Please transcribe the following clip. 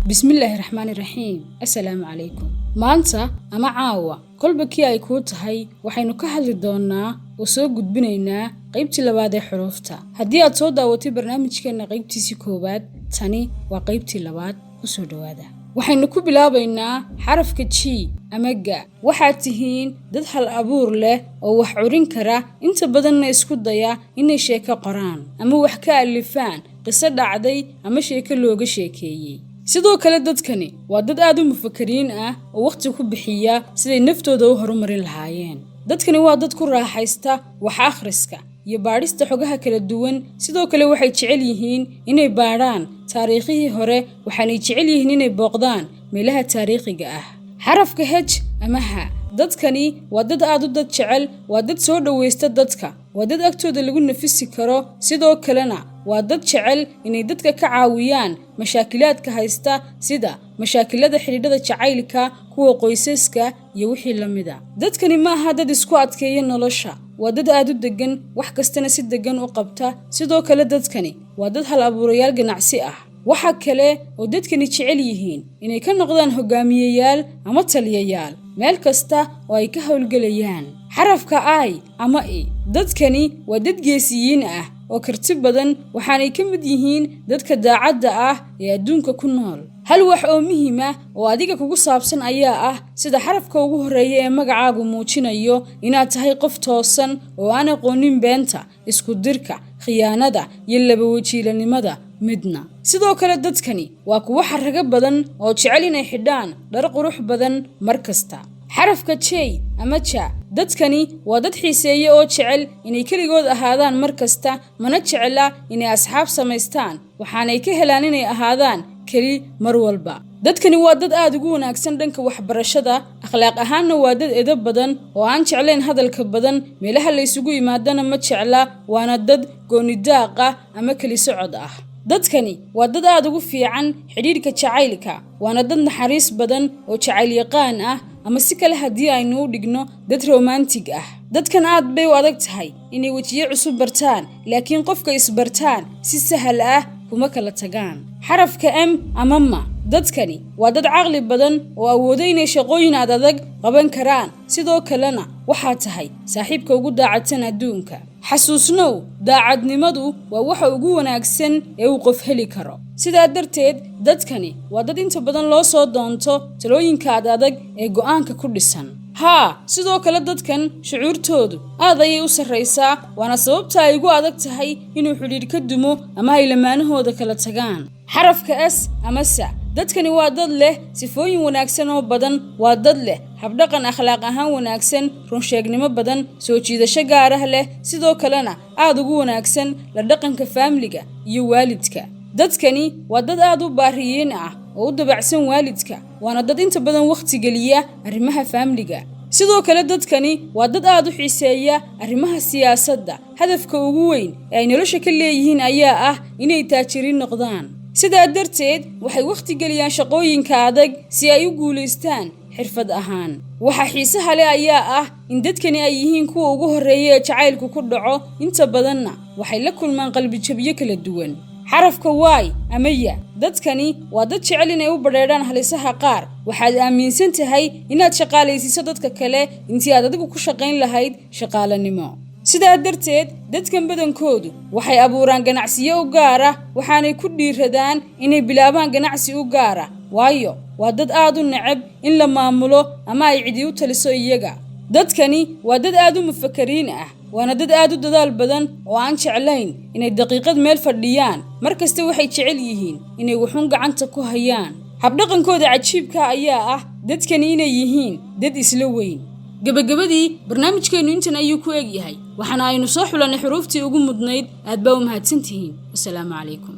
Bismillaahi raxmaani raxiim. Assalaamu calaykum. Maanta ama caawa, kolba kii ay kuu tahay, waxaynu ka hadli doonaa oo soo gudbinaynaa qaybtii labaad ee xuruufta. Haddii aad soo daawatay barnaamijkeenna qaybtiisii koowaad, tani waa qaybtii labaad. Kusoo dhowaada. Waxaynu ku bilaabaynaa xarafka G ama ga. Waxaad tihiin dad hal abuur leh oo wax curin kara, inta badanna isku daya inay sheeko qoraan ama wax ka alifaan qiso dhacday ama sheeko looga sheekeeyey. Sidoo kale dadkani waa dad aad u mufakariin ah oo wakhti ku bixiya siday naftooda u horumarin lahaayeen. Dadkani waa dad ku raaxaysta wax akhriska iyo baadhista xogaha kala duwan. Sidoo kale waxay jecel yihiin inay baadhaan taariikhihii hore, waxaanay jecel yihiin inay booqdaan meelaha taariikhiga ah. Xarafka H ama ha. Dadkani waa dad aad u dad jecel, waa dad soo dhowaysta dadka, waa dad agtooda lagu nafisi karo. Sidoo kalena waa dad jecel inay dadka ka caawiyaan mashaakilaadka haysta, sida mashaakilada xidhiidhada jacaylka, kuwa qoysaska iyo wixii la mida. Dadkani maaha dad isku adkeeya nolosha, waa dad aad u deggan, wax kastana si deggan u qabta. Sidoo kale dadkani waa dad hal abuurayaal ganacsi ah. Waxa kale oo dadkani jecel yihiin inay ka noqdaan hogaamiyeyaal ama taliyayaal meel kasta oo ay ka howlgelayaan. Xarafka I ama i. Dadkani waa dad geesiyiin ah oo karti badan, waxaanay ka mid yihiin dadka daacadda ah ee adduunka ku nool. Hal wax oo muhiim ah oo adiga kugu saabsan ayaa ah, sida xarafka ugu horreeya ee magacaagu muujinayo, inaad tahay qof toosan oo aan aqoonin beenta, isku dirka, khiyaanada iyo labawajiilanimada midna. Sidoo kale dadkani waa kuwo xarrago badan oo jecel inay xidhaan dhar qurux badan mar kasta. Xarafka J ama ja. Dadkani waa dad xiiseeya oo jecel inay keligood ahaadaan mar kasta, mana jecla inay asxaab samaystaan, waxaanay ka helaan inay ahaadaan keli mar walba. Dadkani waa dad aad ugu wanaagsan dhanka waxbarashada, akhlaaq ahaanna waa dad edeb badan oo aan jeclayn hadalka badan, meelaha la isugu yimaadana ma jecla, waana dad goonidaaq ah ama keli socod ah. Dadkani waa dad aad ugu fiican xidhiidhka jacaylka, waana dad naxariis badan oo jacayl yaqaan ah, ama si kale haddii aynu u dhigno, dad romantic ah. Dadkan aad bay u adag tahay inay wejiyo cusub bartaan, laakiin qofka isbartaan si sahal ah kuma kala tagaan. Xarafka M ama ma. Dadkani waa dad caqli badan oo awoodo inay shaqooyin ad adag qaban karaan. Sidoo kalena waxaa tahay saaxiibka ugu daacadsan adduunka. Xasuusnow, daacadnimadu waa waxa ugu wanaagsan ee uu qof heli karo. Sidaa darteed dadkani waa dad inta badan loo soo doonto talooyinka ad adag ee go'aanka ku dhisan. Haa, sidoo kale dadkan shucuurtoodu aad ayay u sarraysaa, waana sababta ay ugu adag tahay inuu xidhiidh ka dumo ama ay lamaanahooda kala tagaan. Xarafka S ama sa. Dadkani waa dad leh sifooyin wanaagsan oo badan, waa dad leh habdhaqan akhlaaq ahaan wanaagsan, runsheegnimo badan, soo jiidasho gaar ah leh, sidoo kalena aad ugu wanaagsan la dhaqanka faamiliga iyo waalidka. Dadkani waa dad aad u baariyiin ah oo u dabacsan waalidka, waana dad inta badan wakhti geliya arrimaha faamiliga. Sidoo kale dadkani waa dad aad u xiiseeya arrimaha siyaasadda. Hadafka ugu weyn ee ay nolosha ka leeyihiin ayaa ah inay taajiriin noqdaan. Sidaa darteed waxay wakhti geliyaan shaqooyinka adag si ay u guulaystaan xirfad ahaan. Waxa xiisaha leh ayaa ah in dadkani ay yihiin kuwa ugu horreeya ee jacaylku ku dhaco, inta badanna waxay la kulmaan qalbijabyo kala duwan. Xarafka Y ama ya. Dadkani waa dad jecel inay u badheedhaan halisaha qaar. Waxaad aaminsan tahay inaad shaqaalaysiiso dadka kale intii aad adigu ku shaqayn lahayd shaqaalanimo. Sidaa darteed dadkan badankoodu waxay abuuraan ganacsiyo u gaar ah, waxaanay ku dhiiradaan inay bilaabaan ganacsi u gaar ah, waayo waa dad aad u neceb in la maamulo ama ay cidi u taliso iyaga. Dadkani waa dad aad u mufakariin ah, waana dad aad u dadaal badan oo aan jeclayn inay daqiiqad meel fadhiyaan. Mar kasta waxay jecel yihiin inay wuxuun gacanta ku hayaan. Habdhaqankooda cajiibka ayaa ah dadkani inay yihiin dad isla weyn. Gebagabadii barnaamijkeennu intan ayuu ku eg yahay, waxaana aynu soo xulannay xuruuftii ugu mudnayd. Aad baa u mahadsantihiin. Wasalaamu calaykum.